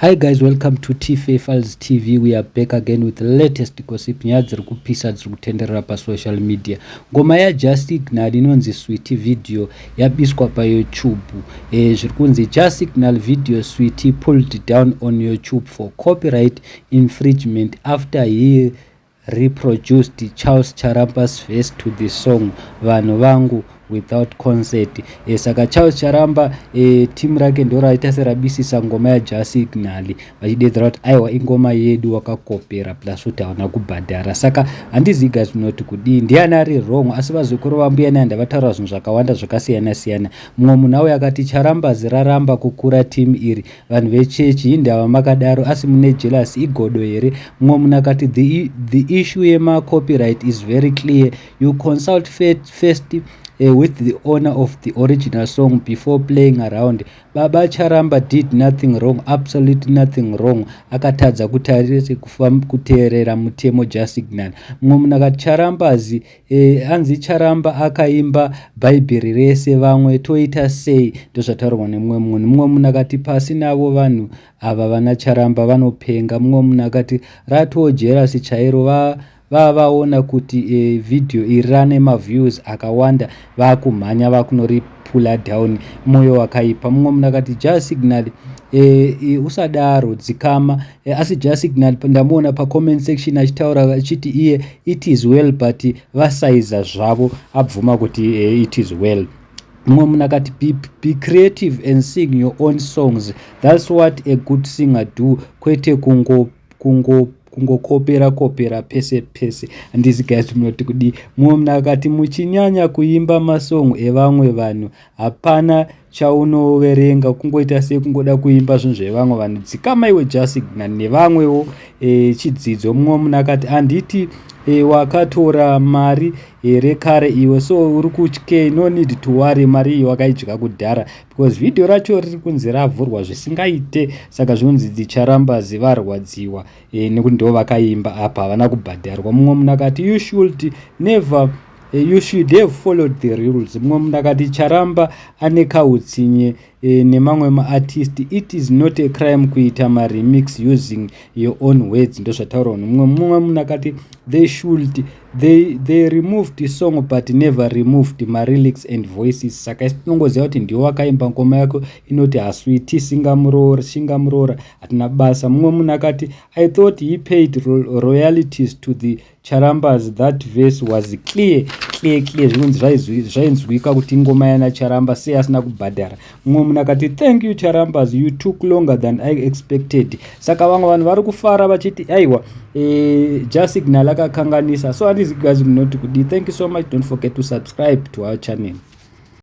Hi guys, welcome to TFA Files TV. We are back again with the latest gossip, nyaya dziri kupisa dziri kutenderera pasocial media. Ngoma yaJah Signal inonzi Sweety video yabiswa paYouTube. Zviri kunzi Jah Signal video Sweety pulled down on YouTube for copyright infringement after he reproduced Charles Charamba's verse to the song "Vanhu Vangu" without consent. Saka Charles Charamba, team rake ndo raita serabisisa ngoma yaJah Signal, vachidedzera kuti aiwa, ingoma yedu, wakakopera, plus kuti hauna kubhadhara. Saka handizivi guys, munoti kudii? Ndiani ari wrong? Asi vazukuru vambuya Nehanda vataura zvinhu zvakawanda zvakasiyana siyana. Mumwe munhu auyo akati, "Charamba raramba kukura team iri, vanhu vechechi hindava makadaro, asi mune jealous, igodo here?" Mumwe munhu akati, The issue yemacopyright is very clear. You consult first with the owner of the original song before playing around. Baba Charamba did nothing wrong, absolutely nothing wrong. Akatadza kuteerera mutemo Jah Signal." Mumwe munhu akati, "Charambazi, anzi Charamba akaimba Bhaibheri rese, vamwe toita sei?" Ndozvataurwa nemumwe munhu. Mumwe munhu akati, "Pasi navo vanhu ava, vana Charamba vanopenga." Mumwe munhu akati, "Ratoo jealous chairo, vavaona kuti vhidhiyo iri rane maviews akawanda, vakumhanya vakunoripulla down, mwoyo wakaipa." Mumwe munhu akati, "Jah Signal, usadaro, dzikama." Asi Jah Signal ndamuona pacomment section achitaura achiti iye, "It is well," but vasaiza zvavo, abvuma kuti it is well. Mumwe munhu akati, Be creative and sing your own songs. That's what a good singer do, kwete kungo kungo kungokopera kopera pese pese." Handizi guys, munoti kudii? Mumwe munhu akati, "Muchinyanya kuimba masong evamwe vanhu, hapana chaunoverenga, kungoita sekungoda kuimba zvinhu zvevamwe vanhu. Dzikama iwe Jah Signal nevamwewo." Chidzidzo. Mumwe munhu akati, "Handiti wakatora mari here kare iwe? So uri kutyei? No need to worry, mari iyi wakaidya kudhara," because vhidhiyo racho riri kunzi ravhurwa zvisingaite. Saka zvinonzi dzicharamba zivarwadziwa nekuti ndo vakaimba apa, havana kubhadharwa. Mumwe munhu akati, "You should never, you should have followed the rules." Mumwe munhu akati, "Charamba ane kautsinye nemamwe maartist. It is not a crime kuita maremix using your own words." Ndozvataurwa nomumwe. Mumwe munhu akati, They removed the song but never removed malyrics and voices." Saka isi tinongoziva kuti ndiwo wakaimba ngoma yako inoti haswiti singamuroora, hatina basa. Mumwe munhu akati, "I thought he paid royalties to the Charambas. That verse was clear, clear, clear." Zvinonzi zvainzwika kuti ingoma yana Charamba, sei asina kubhadhara? Mumwe munhu akati, "Thank you Charambas, you took longer than I expected." Saka vamwe vanhu vari kufara vachiti aiwa, Jah Signal akakanganisa. So handizi guys, munoti kudii? Thank you so much. Don't forget to subscribe to our channel.